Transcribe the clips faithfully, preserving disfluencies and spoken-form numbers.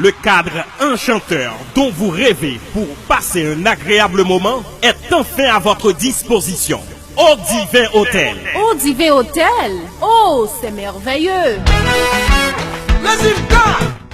Le cadre enchanteur dont vous rêvez pour passer un agréable moment est enfin à votre disposition. Au Divin Hôtel. Au Divin Hôtel. Oh, c'est merveilleux. Rezilta!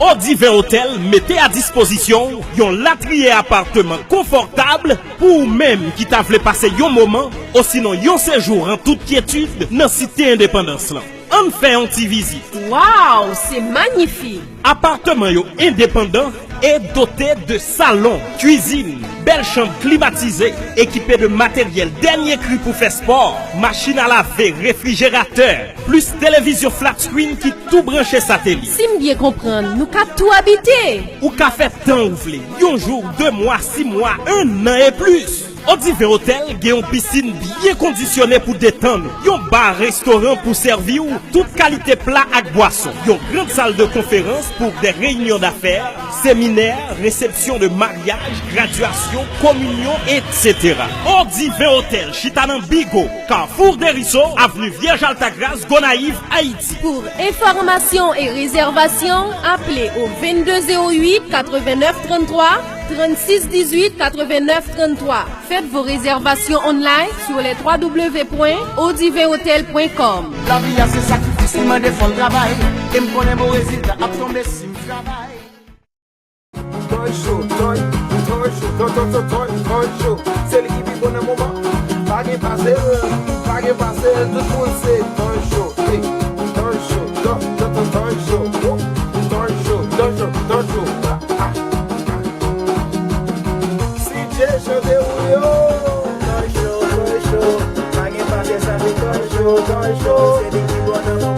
Au Divin Hôtel mete a dispozisyon w yon latriye apatman konfòtab pou ou menm ki ta vle pase yon moman osinon yon sejou an tout kyetid nan Site Endepandans lan. Ann fè yon ti vizit. Wow, c'est magnifique! Apatman yo endepandan e dote de salon, kwizin, bèl chanm klimatize, ekipe de materyèl dènye kri pou fè spò, machin a lave, refrijeratè, plis televizyon flat screen ki tou branche satelit. Si m byen konprann, nou ka tou abite! Ou ka fè tan ou vle, yon jou, de mwa, sis mwa, en an e plis. Au Divin Hôtel gen yon pisin byen kondisyone pou detann ou, yon bar restoran pou sèvi w tout kalite pla ak bwason, yon grand sal de konferans pou de reyinyon dafè, seminè, resepsyon de maryaj, gradyasyon, kominyon, etsetera. Au Divin Hôtel chita nan Bigo, Carrefour Deriso, Avenue Vierge Altagrace, Gonayiv, Ayiti. Pour information et réservation, appelez au vingt-deux zéro huit quatre-vingt-neuf trente-trois, trente-six dix-huit quatre-vingt-neuf trente-trois. Faites vos réservations online sur les trois W point au divin hôtel point com. Lavi a se sakrifis, li mande fò n travay. E m konnen bon rezilta ap tonbe si m travay. Toy Show, Toy, Toy Show, Toy, Toy, Toy, Toy, Toy Show. Se li ki pi bon nan moman. Pa gen pase l, pa gen pase l, tout moun se Toy Show. Hey, Toy Show, Toy, Toy, Toy, Toy Show. Oh, Toy Show, Toy Show, Toy Show. Ah, ah, ah. C J chante pou yo. Toy Show, Toy Show. Pa gen pase sa, se Toy Show, Toy Show. Se li ki bon nan moman.